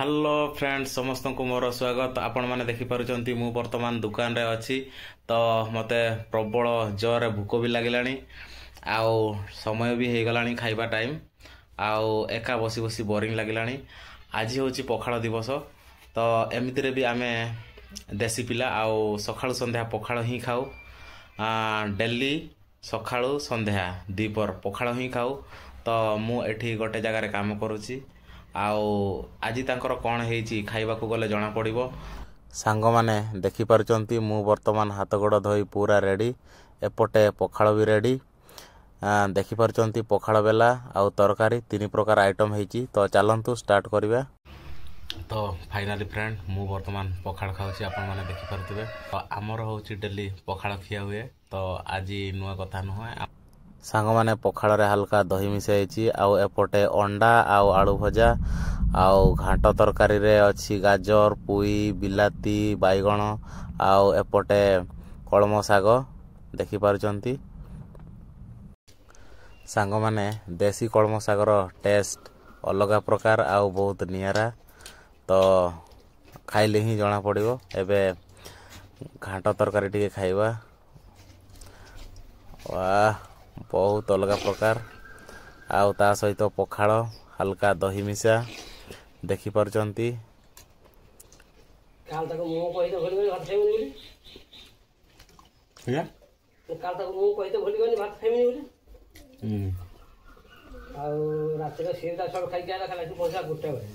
Hello friend, ସମସ୍ତଙ୍କୁ ମୋର ସ୍ୱାଗତ। ଆପଣମାନେ ଦେଖିପାରୁଛନ୍ତି, ମୁଁ ବର୍ତ୍ତମାନ ଦୋକାନରେ ଅଛି। ତ ମୋତେ ପ୍ରବଳ ଜୋରରେ ଭୋକ ବି ଲାଗିଲାଣି ଆଉ ସମୟ ବି ହେଇଗଲାଣି ଖାଇବା ଟାଇମ୍, ଆଉ ଏକା ବସି ବସି ବୋରିଂ ଲାଗିଲାଣି। ଆଜି ହେଉଛି ପଖାଳ ଦିବସ। ତ ଏମିତିରେ ବି ଆମେ ଦେଶୀ ପିଲା ଆଉ ସକାଳୁ ସନ୍ଧ୍ୟା ପଖାଳ ହିଁ ଖାଉ। ଡେଲି ସକାଳୁ ସନ୍ଧ୍ୟା ଦ୍ୱିପହର ପଖାଳ ହିଁ ଖାଉ। ତ ମୁଁ ଏଠି ଗୋଟେ ଜାଗାରେ କାମ କରୁଛି ଆଉ ଆଜି ତାଙ୍କର କ'ଣ ହେଇଛି ଖାଇବାକୁ ଗଲେ ଜଣାପଡ଼ିବ। ସାଙ୍ଗମାନେ ଦେଖିପାରୁଛନ୍ତି, ମୁଁ ବର୍ତ୍ତମାନ ହାତ ଗୋଡ଼ ଧୋଇ ପୁରା ରେଡ଼ି। ଏପଟେ ପଖାଳ ବି ରେଡ଼ି ଦେଖିପାରୁଛନ୍ତି। ପଖାଳ ବେଲା ଆଉ ତରକାରୀ, ତିନି ପ୍ରକାର ଆଇଟମ୍ ହେଇଛି। ତ ଚାଲନ୍ତୁ ଷ୍ଟାର୍ଟ କରିବା। ତ ଫାଇନାଲି ଫ୍ରେଣ୍ଡ, ମୁଁ ବର୍ତ୍ତମାନ ପଖାଳ ଖାଉଛି, ଆପଣମାନେ ଦେଖିପାରୁଥିବେ। ତ ଆମର ହେଉଛି ଡେଲି ପଖାଳ ଖିଆ ହୁଏ, ତ ଆଜି ନୂଆ କଥା ନୁହେଁ। ସାଙ୍ଗମାନେ, ପଖାଳରେ ହାଲକା ଦହି ମିଶା ହେଇଛି ଆଉ ଏପଟେ ଅଣ୍ଡା ଆଉ ଆଳୁ ଭଜା, ଆଉ ଘାଣ୍ଟ ତରକାରୀରେ ଅଛି ଗାଜର, ପୋଇ, ବିଲାତି, ବାଇଗଣ ଆଉ ଏପଟେ କଳମ ଶାଗ ଦେଖିପାରୁଛନ୍ତି। ସାଙ୍ଗମାନେ, ଦେଶୀ କଳମ ଶାଗର ଟେଷ୍ଟ ଅଲଗା ପ୍ରକାର ଆଉ ବହୁତ ନିଆରା, ତ ଖାଇଲେ ହିଁ ଜଣାପଡ଼ିବ। ଏବେ ଘାଣ୍ଟ ତରକାରୀ ଟିକେ ଖାଇବା। ୱାହ, ବହୁତ ଅଲଗା ପ୍ରକାର। ଆଉ ତା ସହିତ ପଖାଳ, ହାଲକା ଦହି ମିଶା ଦେଖିପାରୁଛନ୍ତି। କାଲି ତାକୁ ମୁଁ କହିତେ ଭୁଲିଗଲି ଭାତ ଖାଇବିନି ବୋଲି। ଆଜ୍ଞା? କାଲି ତାକୁ ମୁଁ କହିତେ ଭୁଲିଗଲି ଭାତ ଖାଇବିନି ବୋଲି। ଆଉ ରାତିରେ ସିଏ ତା ସବୁ ଖାଇକି ଆଇଲା, ଖାଲି ପଇସା ଗୋଟେ ବେଳେ।